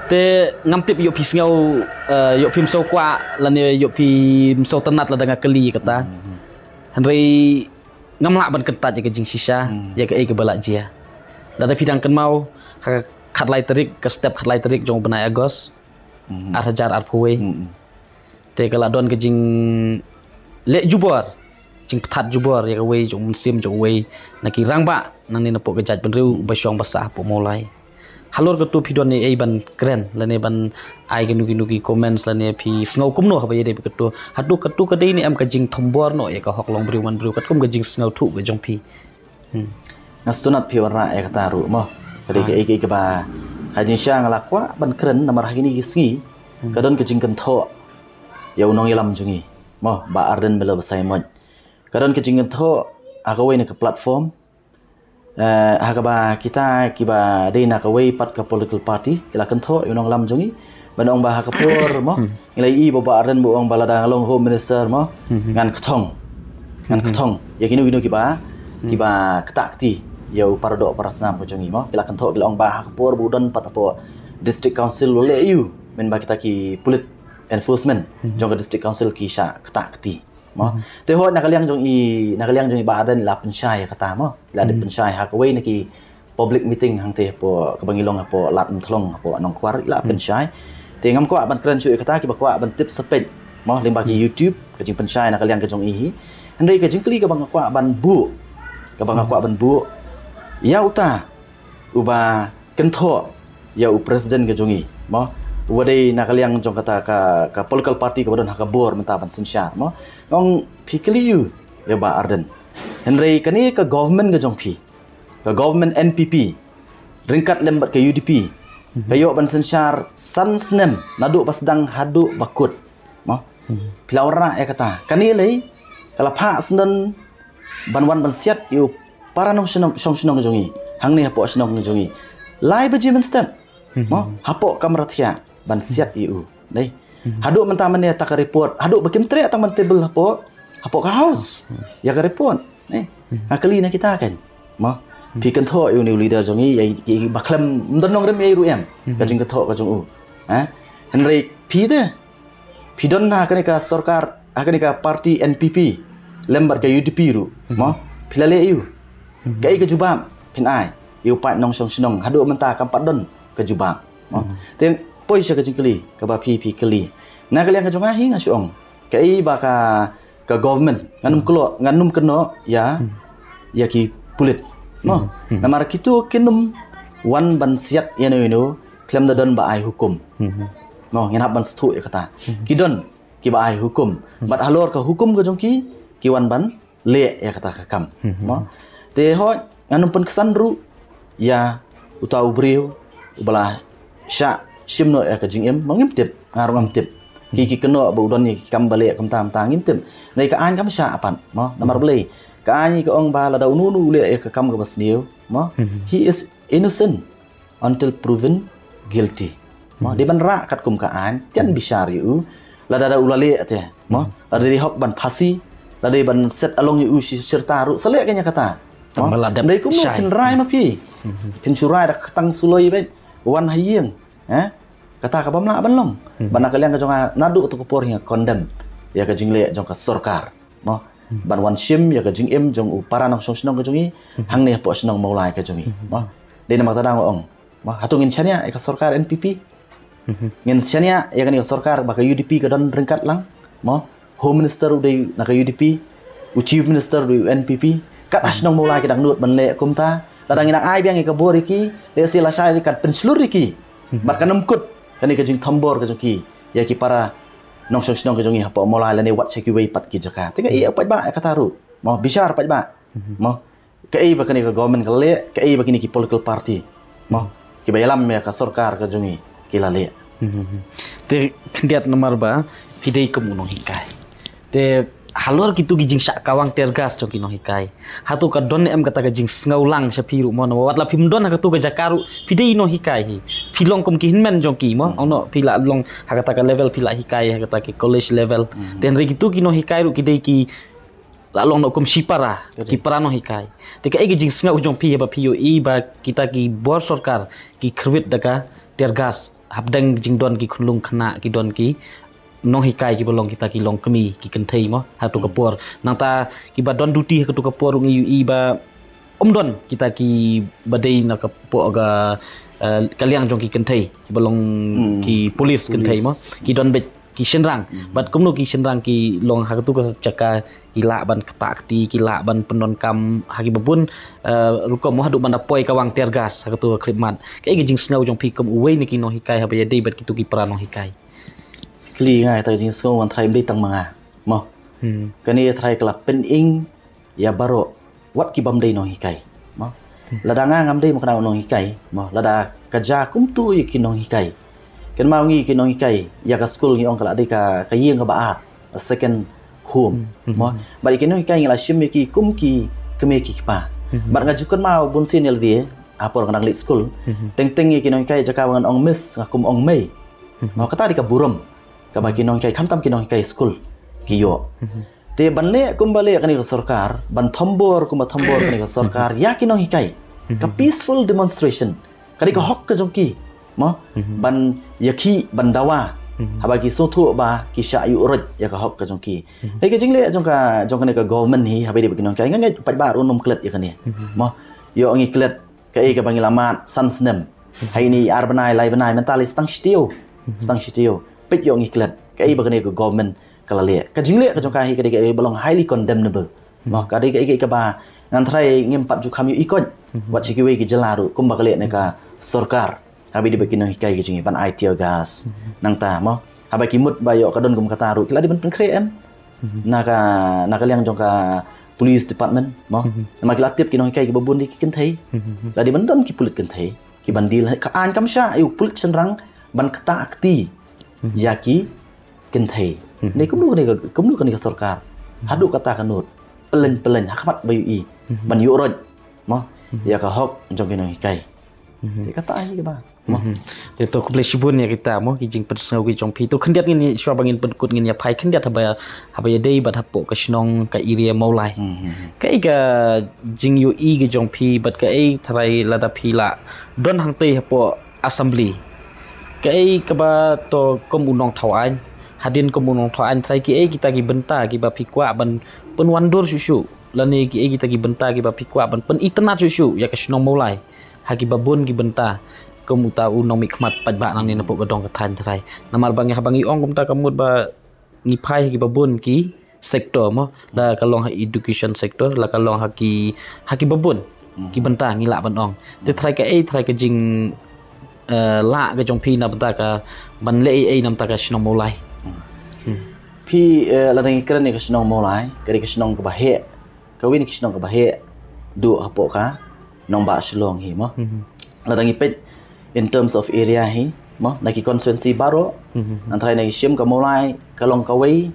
Te ngam tip, ïoh phi sngew, eh, ïoh phim sngew kwah lane ïoh phim sngew tynnad lada nga kylli kata. Hynrei ngam lah ban kyntait ïa ka jingshisha ïa kaei kaba la jia. Lada phi dang kynmaw, ha ka khatlai tarik, ka step khatlai tarik jong u bnai August, ar hajar arphew wei. Te ka la don ka jingleh jubor, jingpynthat jubor ïa kawei jong u mynsiem jong uwei na ki rangbah nangne napoh ka jaitbynriew, uba shong ba sah hapoh Mawlai. Halor kato phi don ei ei ban kren lane ban ai kino kino ki comments lane phi sngew kumno haba ïadei bad kato? Hato kato ka dei ne em ka jingthombor noh ïa ka hok long briew man briew katkum ka jingsngewthuh ka jong phi? Nga sngewtynnad phi wanrah ïa kata ruh, mo. Ka dei kaei kaei kaba ha jingshisha nga la kwah ban kren namar ha kine ki sngi ka don ka jingkynthoh ïa u nongïalam jong ngi, mo, Bah Ardent Miller Basaiawmoit. Ka don ka jingkynthoh ha kawei na ka platform, eh, ha kaba kita kiba dei na kawei pat ka political party ki la kynthoh ïa u nongïalam jong ngi ban ong ba ha ka por, mo, ngi la ïohi ba u Bah Ardent u ong ba lada nga long Home Minister, mo, ngan kthong, ngan kthong ïa kino kino kiba, kiba ktah kti ïa u para doh para snam ka jong ngi, mo. Ki la kynthoh, ki la ong ba ha ka por ba u don pat hapoh District Council u leh ïa u, mynba kita ki pulit enforcement jong ka District Council ki shah ktah kti, mo. Te hooid na ka liang jong i, na ka liang jong i Bah Ardent i la pynshai ïa kata, mo. I la dep pynshai ha kawei na ki public meeting hangtei hapoh kaba ngi long hapoh Lad Umthlong hapoh Nongkwar, i la pynshai. Te ngam kwah ban kren shuh ïa kata, kiba kwah ban tip sa peit, mo, lyngba ki YouTube ka jingpynshai na ka liang ka jong i hi. Hynrei ka jingkylli kaba nga kwah ban buh, kaba nga kwah ban buh ïa uta uba kynthoh ïa u president ka jong i, mo, uba dei na ka liang jong kata ka, ka political party kaba don ha ka bor mynta ban synshar, mo. Nga ong phi kylli ïa u, ïa Bah Ardent. Hynrei kane ka government ka jong phi, ka government N P P ryngkat lem bad ka U D P, ka ïoh ban synshar san snem naduh ba sdang haduh ba kut, mo. Phi la wanrah ïa kata. Kane lei ka la phah syndon ban wan ban siat ïa u para nongshong shnong ka jong i hangne hapoh shnong ka jong i. Lai baje mynstep, mo, hapoh kamra thiah ban siat ïa u. Dei. Haduh mynta mynne ta ka report, haduh ba kim treh tang ban table hapoh, hapoh ka house ïa ka report. Dei. Nga kylli na kita kan, mo. Phi kynthoh ïa une u leader jong i, ïa i, ïa i ba khlem, ym don nongrim ïa i ruh em ka jingkynthoh ka jong u. Ha? Hynrei phi te, phi don ha kane ka sorkar, ha kane ka party N P P lem bad ka U D P ruh, mo. Phi la leh ïa u, kaei ka jubab phin ai ïa u paid nongshong shnong? Haduh mynta kam pat don ka jubab, mo. Te poi sha ka jingkylli kaba phi, phi kylli. Na ka liang ka jong nga hi, nga shu ong, kaei ba ka, ka government, ngan ym kynnoh, ngan ym kynnoh ïa, ïa ki pulit, mo. Namar kito kin ym wan ban siat ïano ïano khlem da don ba ai hukum, mo. Ngin hap ban sngewthuh ïa kata. Ki don kiba ai hukum, bad halor ka hukum ka jong ki, ki wan ban leh ïa kata ka kam, mo. Te hooid ngan ym pynksan ruh ïa uta u briew uba la shah shim noh ïa ka jingim, mo. Ngim tip, nga ruh ngam tip. Ki, ki kynnoh ba u don ïa ki kam ba leh kumta kumta, ngim tip. Hynrei ka aiñ kam shah pat, mo. Namar balei? Ka aiñ ka ong ba lada uno uno u leh ïa ka kam kaba sniew, mo, he is innocent until proven guilty, mo. Dei ban rah katkum ka aiñ, tian bishar ïa u. Lada da u la leh te, mo, lada dei hok ban phasi, lada dei ban set along ïa u shi shirta ruh, sa leh kane kata, mo. Tang ba la dep. Dei kumno shai, phin rai ma phi? Phin shu rai da ka tang suloi beit, wan ha ïing, eh? Kata ka bym lah ban long. Bad na ka liang ka jong nga, naduh tu ka por hi nga condemn ïa ka jingleh jong ka sorkar, mo, ban wan shim ïa ka jingim jong u para nongshong shnong ka jong i hangne hapoh shnong Mawlai ka jong i, mo. Dei namar kata nga ong, mo, hato ngin shaniah ïa ka sorkar N P P? Ngin shaniah ïa kane ka sorkar ba ka U D P ka don ryngkat lang, mo? Home Minister u dei na ka U D P, u Chief Minister u dei u N P P. Kat ha shnong Mawlai ki dang nud ban leh kumta. Lada ngin ai biang ïa ka bor ïa ki, lehse lashai kan pynshlur ïa ki. Bad kan ym kut kane ka jingthombor ka jong ki ïa ki para nongshong shnong ka jong i hapoh Mawlai lane wat sha kiwei pat ki jaka. Te nga ïa paidbah ïa kata ruh, mo, bishar paidbah, mo. Kaei ba kane ka government ka leh, kaei ba kine ki political party, mo, kiba ïalam ïa ka sorkar ka jong ngi ki la leh. Te khyndiat namar ba phi dei kum u nonghikai. Te halor kitu ki jingshah kawang tear gas jong ki nonghikai, hato ka don em kata ka jingsngewlang sha phi ruh mo, namar wat la phim don ha katu ka jaka ruh phi dei nonghikai hi. Phi long kum ki hynmen jong ki mo, ong noh phi la long ha kata ka level phi la hikai ha kata ka college level. Te hynrei kitu ki nonghikai ruh ki dei ki la long noh kum shipara, ki para nonghikai. Te kaei ka jingsngew jong phi haba phi ïohi ba kita ki bor sorkar ki khyrwit da ka tear gas hapdeng jingdon ki khunlung khynnah, ki don ki nonghikai kiba long kita ki longkmie, ki kynthei mo, ha katu ka por. Nangta kiba don duty ha katu ka por ruh ngi ïohi ba ym don kita kiba dei na ka poh ka, eh, ka liang jong ki kynthei kiba long ki police kynthei mo, ki don beit ki shynrang. Bad kumno ki shynrang ki long ha katu ka jaka, ki lah ban ktah kti, ki lah ban pyndonkam ha kiba bun, eh, rukom mo, haduh ban da poi kawang tear gas ha katu ka khyllipmat. Kaei ka jingsngew jong phi kum uwei na ki nonghikai haba ïadei bad kitu ki para nonghikai? Kylli nga, ïa kata ka jingsngew wan trai ym dei tang ma nga mo. Kane trai ka la pynim ïa baroh, wat ki bym dei nonghikai mo. Lada nga ngam dei mo kane u nonghikai mo, lada ka jia kumtu ïa ki nonghikai, kynmaw ngi ki nonghikai, ïa ka skul ngi ong ka la dei ka, ka ïing kaba ar, a second home mo. Bad ïa ki nonghikai ngi la shim ïa ki kum ki kmie ki kpa. Bad nga ju kynmaw bunsien ïa lade ha por nga dang leit skul, teng teng ïa ki nonghikai, jaka ba ngan ong miss, nga kum ong mei mo. Kata dei ka burom kaba ki nonghikai, khamtam ki nonghikai skul ki ïoh. Te ban leh kumba leh kane ka sorkar, ban thombor kumba thombor kane ka sorkar ïa ki nonghikai, ka peaceful demonstration ka dei ka hok ka jong ki mo, ban ïakhih, ban dawa haba ki sngewthuh ba ki shah ïuh roit ïa ka hok ka jong ki. Hei, ka jingleh jong ka, jong kane ka government hi haba ïadei bad ki nonghikai, nga ngeit paidbah ruh nym klet ïa kane mo. Ïoh ngi klet kaei kaba ngi la mad san snem. Ha ine i ar bnai, lai bnai, mynta lei stang shi taïew. Stang shi taïew. Peit, ïoh ngi klet kaei ba kane ka government ka la leh. Ka jingleh ka jong ka hi ka dei kaei ba long highly condemnable mo. Ka dei kaei, kaei kaba ngan trai ngim pat ju kham ïohi koit wat sha kiwei ki jylla ruh kumba ka leh ne ka sorkar haba ïadei bad ki nonghikai ki jong ngi, ban ai tear gas. Nangta mo, haba ki mut ba ïoh ka don kum kata ruh, ki la dei ban pynkhreh em na ka, na ka liang jong ka police department mo. Namar ki la tip ki nonghikai kiba bun dei ki kynthei. La dei ban don ki pulit kynthei kiban deal. Ka aiñ kam shah ïa u pulit shynrang ban ktah kti ïa ki kynthei. Ne kumno kane ka, kumno kane ka sorkar haduh kata ka nud, pyllein pyllein ha khmat ba ïohi, ban ïuh roit mo ïa ka hok jong ki nonghikai. Te kata hi kaba mo. Te to, khublei shibun ïa kita mo ki jingpynsngew ki jong phi. To khyndiat ngin, shuwa ba ngin pynkut, ngin ïa phai khyndiat haba, haba ïadei bad hapoh ka shnong, ka area Mawlai. Kaei ka jingïohi ka jong phi bad kaei tharai lada phi la don hangtei hapoh assembly, kaei kaba to kum u nongthaw aiñ, hadien kum u nongthaw aiñ, tharai kiei kita ki bynta kiba phi kwah ban pynwandur shuh shuh, lane kiei kita ki bynta kiba phi kwah ban pynitynnad shuh shuh ïa ka shnong Mawlai ha kiba bun ki bynta, kum uta u nongmihkhmat paidbah nangne napoh ka dong ka thaiñ tharai? Namar ba ngi, haba ngi ong kumta ka mut ba ngi phai ha kiba bun ki sector mo, la ka long ha education sector, la ka long ha ki, ha kiba bun ki bynta ngi lah ban ong. Te tharai kaei tharai ka jing, eh, lah ka jong phi na bynta ka ban leh ei ei na bynta ka shnong Mawlai? Phi, eh, lada ngi kren ïa ka shnong Mawlai, ka dei ka shnong kaba heh, kawei na ki shnong kaba heh duh hapoh ka nongbah Shillong hi mo. Lada ngi peit in terms of area hi mo, na ki constituency baroh, ngan tharai na ki shim ka Mawlai ka long kawei,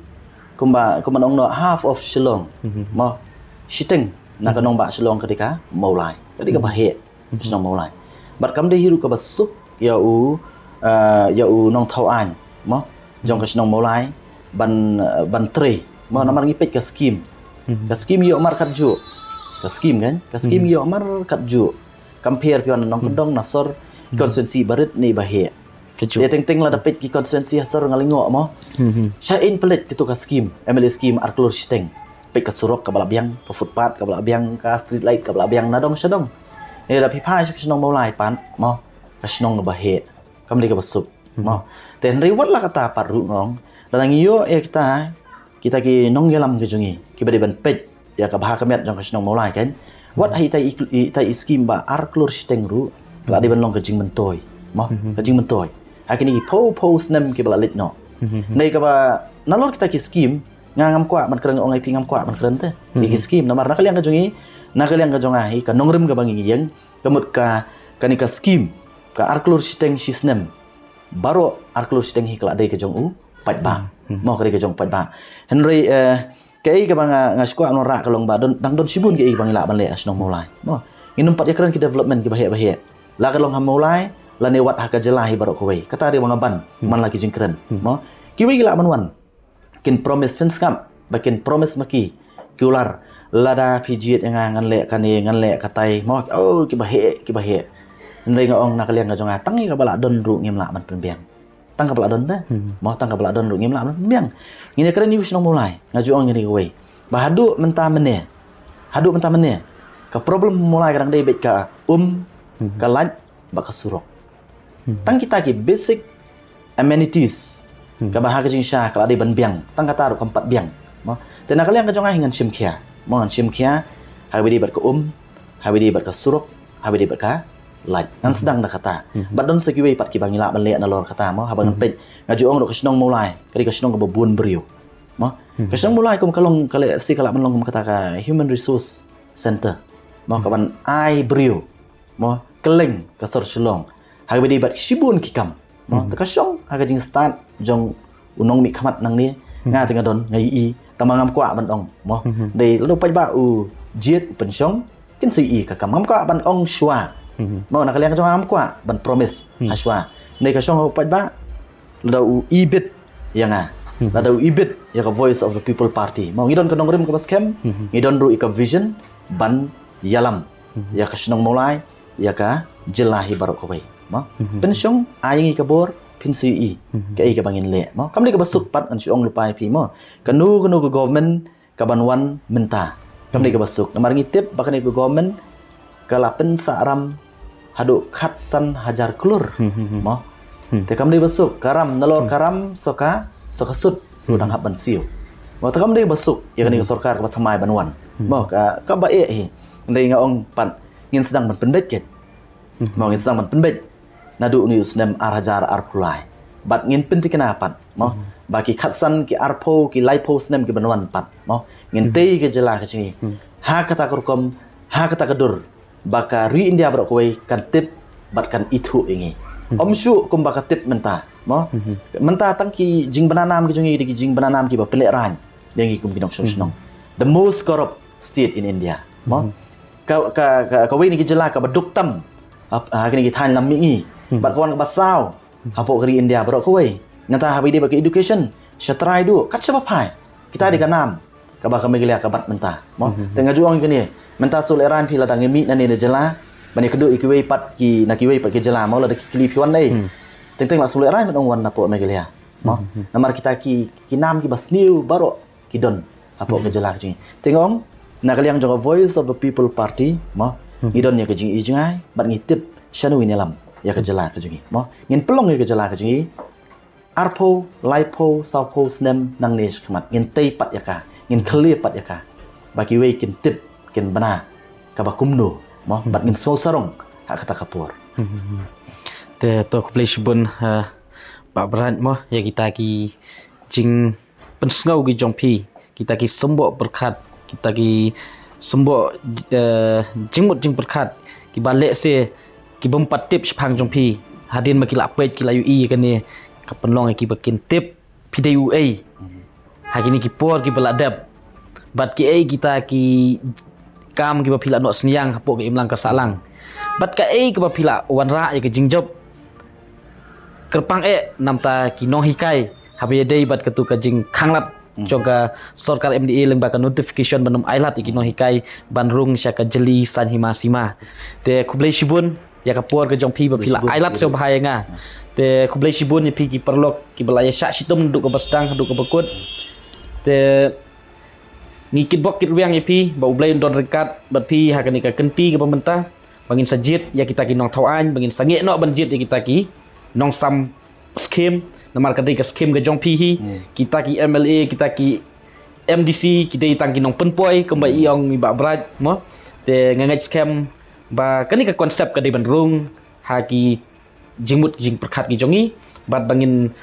kumba, kumba nong noh half of Shillong mo. Shiteng na ka nongbah Shillong ka dei ka Mawlai, ka dei kaba heh shnong Mawlai. Bad kam dei hi ruh kaba suk ïa u, eh, ïa u nongthaw aiñ mo jong ka shnong Mawlai ban, eh, ban trei mo, namar ngi peit ka scheme. Ka scheme ïoh mar katjuh. Ka scheme kan, ka scheme ïoh mar katjuh. Compare phi wan nongkyndong, na sor, constituency barit ne ba heh. Te teng teng lada peit ki constituency ha sor nga lyngngoh mo, sha ïing pynleit kito ka scheme, M L A scheme ar klur shiteng. Peit ka surok kaba la biang, ka footpath kaba la biang, ka street light kaba la biang, na dong sha dong. Ne lada phi phai sha ka shnong Mawlai pat mo, ka shnong kaba heh, kam dei kaba suk mo. Te hynrei wat la kata pat ruh nong, lada ngi ïoh ïa kita, kita ki nongïalam ki jong ngi kiba dei ban peit ïa ka bha ka miat jong ka shnong Mawlai kan. Wat ha ita i, ita i scheme ba ar klur shiteng ruh, ka la dei ban long ka jingmyntoi mo, ka jingmyntoi ha kine ki phew phew snem kiba la leit noh. Hynrei kaba nalor kita ki scheme, nga ngam kwah ban kren, ong ai phi ngam kwah ban kren te ïa ki scheme, namar na ka liang ka jong ngi, na ka liang ka jong nga hi, ka nongrim kaba ngi ïeng, ka mut ka, kane ka scheme ka ar klur shiteng shi snem. Baroh ar klur shiteng hi ka la dei ka jong u paidbah. Mo, ka dei ka jong u paidbah. Hynrei, eh, kaei kaba nga, nga sngewkwah ban rah ka long ba don, dang don shibun kaei kaba ngi lah ban leh ha shnong Mawlai. Mo, ngin ym pat ïakren ki development kiba heh ba heh. La ka long ha Mawlai, lane wat ha ka jylla hi baroh kawei. Kata dei ba nga ban, man la ki jingkren. Mo, kiwei ki lah ban wan. Kin promise, phin sngap ba kin promise ma ki. Ki kular, lada phi jied ïa nga, ngan leh kane, ngan leh katai. Mo, oh, kiba heh, kiba heh. Hynrei nga ong na ka liang ka jong nga, tang ïa kaba lah don ruh ngim lah ban pynbiang. Tang kaba lah don te. Mo, tang kaba lah don ruh ngim lah ban pynbiang. Ngin ïakren ïa u shnong Mawlai, nga ju ong ïa kane kawei. Ba haduh mynta mynne, haduh mynta mynne, ka problem Mawlai ka dang dei beit ka um, ka light, bad ka surok. Tang kita ki basic amenities, kaba ha ka jingshisha ka la dei ban biang, tang kata ruh kam pat biang. Mo, te na ka liang ka jong nga hi ngan shim khia. Mo, ngan shim khia, ha kaba ïadei bad ka um, ha kaba ïadei bad ka surok, ha kaba ïadei bad ka light. Ngan sdang da kata. Bad don sa kiwei pat kiba ngi lah ban leh nalor kata, mo, haba ngan peit. Nga ju ong ruh ka shnong Mawlai ka dei ka shnong kaba bun briew. Mo, ka shnong Mawlai kum ka long, ka leh shi ka lah ban long kum kata ka human resource center. Mo, kaban ai briew, mo, kylleng ka sor Shillong, ha kaba ïadei bad shibun ki kam. Mo, te ka shong ha ka jingstad jong u nongmihkhmat nangne. Nga te nga don, nga ïohi, tangba ngam kwah ban ong. Mo, dei lada u paidbah u jied, u pynshong, kin sa ïohi ka kam. Ngam kwah ban ong shuwa. Mo, na ka liang ka jong nga ngam kwah ban promise ha shuwa. Dei ka shong ha u paidbah, lada u ibit ïa nga, lada u ibit ïa ka Voice of the People Party. Mo, ngi don ka nongrim kaba skhem, ngi don ruh ïa ka vision ban ïalam ïa ka shnong Mawlai, ïa ka jylla hi baroh kawei. Mo, pynshong, ai ngi ka bor, phin sa ïohi kaei kaba ngin leh. Mo, kam dei kaba suk pat, ngan shu ong lypa ïa phi, mo. Kano kano ka government kaban wan mynta, kam dei kaba suk. Namar ngi tip ba kane ka government ka la pynsah ram haduh khatsan hajar klur. Mo, te kam dei ba suk, ka ram, nalor ka ram, sa ka, sa ka sut ruh dang hap ban siew. Mo, te kam dei ba suk ïa kane ka sorkar kaba thymmai ban wan. Mo, ka, kaba eh hi. Hynrei nga ong pat, ngin sdang ban pynbeit kit. Mo, ngin sdang ban pynbeit naduh une u snem ar hajar arphew lai. Bad ngin pynthikna pat, mo, ba ki khatsan, ki arphew, ki laiphew snem kiban wan pat, mo, ngin tei ka jylla ka jong ngi ha kata ka rukom, ha kata ka dur, ba ka ri India baroh kawei kan tip bad kan ithuh ïa ngi. Ym shuh kumba ka tip mynta, mo. Mynta tang ki jingbna nam ki jong ngi dei ki jingbna nam kiba pynlehraiñ ïa ngi kum ki nongshong shnong. The most corrupt state in India, mo. Ka, ka, ka, kawei na ki jylla kaba duk tam ha, ha kine ki thaiñ lam mihngi. Bad ka wan kaba saw hapoh ka ri India baroh kawei. Nangta haba ïadei bad ka education, sha trai duh, kat shaba phai, kita dei ka nam kaba ka Meghalaya ka bat mynta, mo. Te nga ju ong ïa kane, mynta shu lehraiñ phi, lada ngi mih na ne na jylla ban ïakynduh ïa kiwei pat ki, na kiwei pat ki jylla, mo, lada ki kylli phi wan naei, teng teng la shu lehraiñ ban ong wan napoh Meghalaya, mo. Namar kita ki, ki nam kiba sniew baroh ki don hapoh ka jylla ka jong ngi. Te nga ong, na ka liang jong ka Voice of the People Party, mo, ngi don ïa ka jingïohi jngai bad ngi tip shano ngin ïalam ïa ka jylla ka jong ngi, mo. Ngin pynlong ïa ka jylla ka jong ngi arphew, laiphew, sawphew snem nangne shakhmat. Ngin tei pat ïa ka, ngin khlieh pat ïa ka, ba kiwei kin tip, kin bna kaba kumno, mo, bad ngin sngew sarong ha kata ka por. Te to, khublei shibun, eh, Bah Bright, mo, ïa kita ki jing pynsngew ki jong phi, kita ki symboh pyrkhat, kita ki symboh, eh, jingmut jingpyrkhat, kiba lehse ki bym pat tip shaphang jong phi. Hadien ba ki la peit, ki la ïohi ïa kane, ka pynlong ïa ki ba kin tip phi dei uei ha kine ki por kiba la dep. Bad kiei kita ki kam kiba phi la noh synñiang hapoh ka imlang ka sahlang. Bad kaei kaba phi la wanrah ïa ka jingjop kyrpang eh namta ki nonghikai, haba ïadei bad katu ka jingkhanglad jong ka sorkar M D A lyngba ka notification ban ym ailad ïa ki nonghikai ban rung sha ka jylli saiñ hima sima. Te khublei shibun ïa ka por ka jong phi ba phi la ailad sngewbha ïa nga. Te khublei shibun ïa phi ki paralok kiba la ïa shah shitom naduh kaba sdang haduh kaba kut. Te ngi kitbok kitrwiang ïa phi ba U Blei un don ryngkat bad phi ha kane ka kynti kaba mynta, ba ngin sa jied ïa kita ki nongthaw aiñ, ba ngin sangeh noh ban jied ïa kita ki nongsam skim, namar ka dei ka skim ka jong phi hi. Kita ki M L A, kita ki M D C, ki dei tang ki nongpynpoi, kumba i ong i Bah Bright, mo. Te nga ngeit skhem ba kane ka concept ka dei ban rung ha ki jingmut jingpyrkhat ki jong ngi, bad ba ngin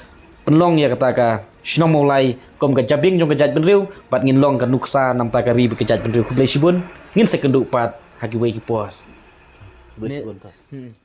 pynlong ïa kata ka shnong Mawlai kum ka jabieng jong ka jaitbynriew, bad ngin long ka nuksa namta ka ri bad ka jaitbynriew. Khublei shibun, ngin sa ïakynduh pat ha kiwei ki por. Khublei shibun, ta. Hmm.